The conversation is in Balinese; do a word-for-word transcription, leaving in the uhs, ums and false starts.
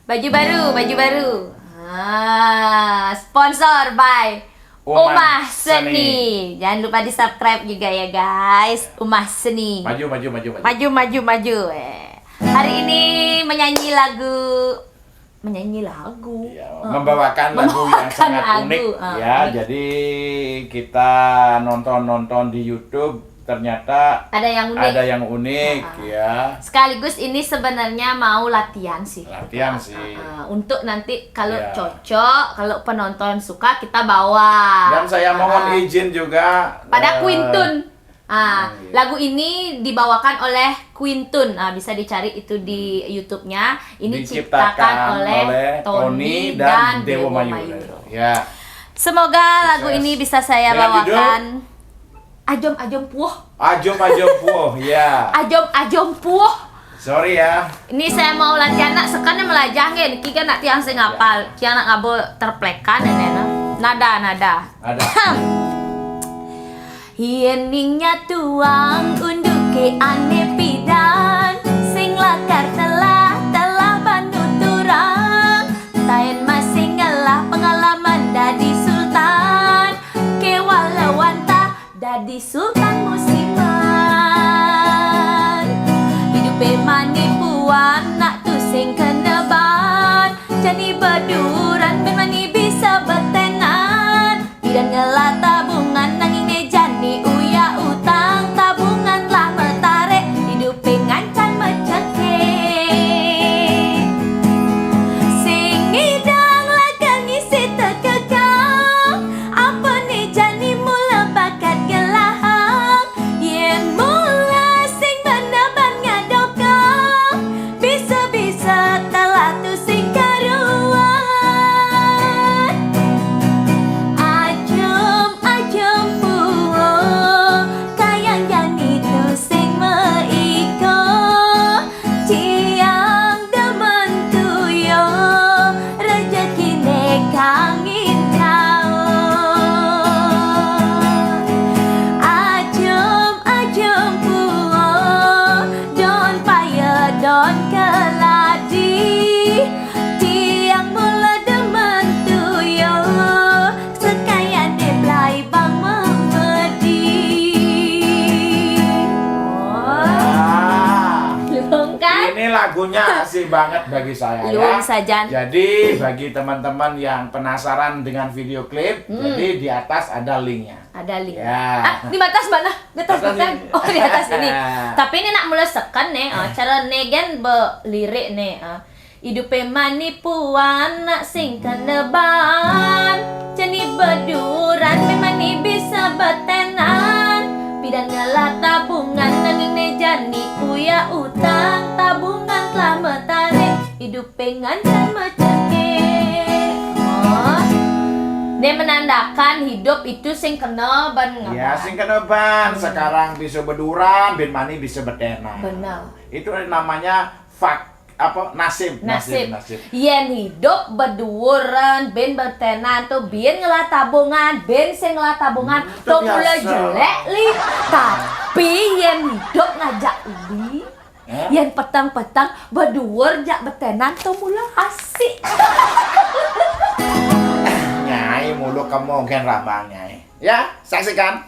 Baju baru, baju baru. Ah, sponsor by Umah Seni. Jangan lupa di-subscribe juga ya, guys. Umah Seni. Maju, maju, maju, maju. Maju, maju, maju. Eh. Hari ini menyanyi lagu, menyanyi lagu. Ya, Heeh. membawakan lagu yang Membawakan sangat lagu, unik. heeh, Ya, unik. Jadi kita nonton-nonton di YouTube, ternyata Ada yang unik. ada yang unik, Heeh. ya. Sekaligus ini sebenarnya mau latihan sih. Latihan sih. Heeh, untuk nanti kalau Ya. cocok, kalau penonton suka, kita bawa. Dan saya mohon Heeh. izin juga Pada eh, Quintun. Ah, Hmm, iya. Lagu ini dibawakan oleh Quintun. Ah, bisa dicari itu di YouTube-nya. Ini diciptakan ciptakan oleh Tony dan Dewo Mayuro. Ya. Semoga lagu Sukses. ini bisa saya Dengan judul? bawakan. Ajom Ajom Puoh. Ajom-ajom puoh, ya. Ajom Ajom Puoh. Sorry ya. Ini saya mau latihan nak, sekarang melajah nggih. Niki kan nak tiang sing ngapal, tiang nak ngabo terplekan ini nah. Nada, nada. Ada. Yen ning nyatuang unduke ane pidan, sing lakar telah, telah ban nuturang. Taen masih ngelah pengalaman dadi sultan, kewala wantah dadi sultan musiman. Idupe mani puan nak tu sing keneban, jani beduran ben mani bisa betenan. Pidan ngelah tabungan nanging ne jani uya utang, tabungan lah metarik, idupe ngancan mecekik. Sing ngidang laga ngisi tekekang, apa ne jani mula bakat gelahang. Yen mula sing beneban ngadokang, bisa-bisa telah tu sing karuan. Ajum, ajum puo, kayang jani tu sing meiko. Tiang demen tuyo, rejekine kangin jauh. Ajum, ajum puo, don paye, don keladi. Tiang mula demen tuyo, sekayane blai bang memedi. Ah, Luung kan? Ini lagunya asik banget bagi saya, Luung ya. Sajan. Jadi bagi teman-teman yang penasaran dengan video klip, Hmm. jadi di atas ada linknya. Ada link. Ya. Ah, di atas mana? Di atas Atas butang. ini. Oh, di atas ini. Tapi ini nak mula sekan nih, ah, cara ne gen belirik nih, ah. Idupe mani puan nak sing keneban, jani beduran me mani bisa betenan. Pidan ngelah tabungan nanging ne jani uya utang, tabungan telah metarik, idupe ngancan mecekik. Oh. Ne menandakan hidup itu sing keneban. Ya, sing keneban. Sekarang bisa beduran, ben mani bisa betenan. Benar. Itu namanya fak apa nasib, Nasib. Nasib. Yen hidup beduren, ben betenan tu, ben ngelah tabungan, ben sing ngelah tabungan, Hmm, tu itu mula biasa. jelek li. Tapi yen hidup ngajak li, Hah? Yen petang-petang beduren jak betenan tu mula asik. Nyai mulu kemungkin rambang nyai. Ya, saksikan.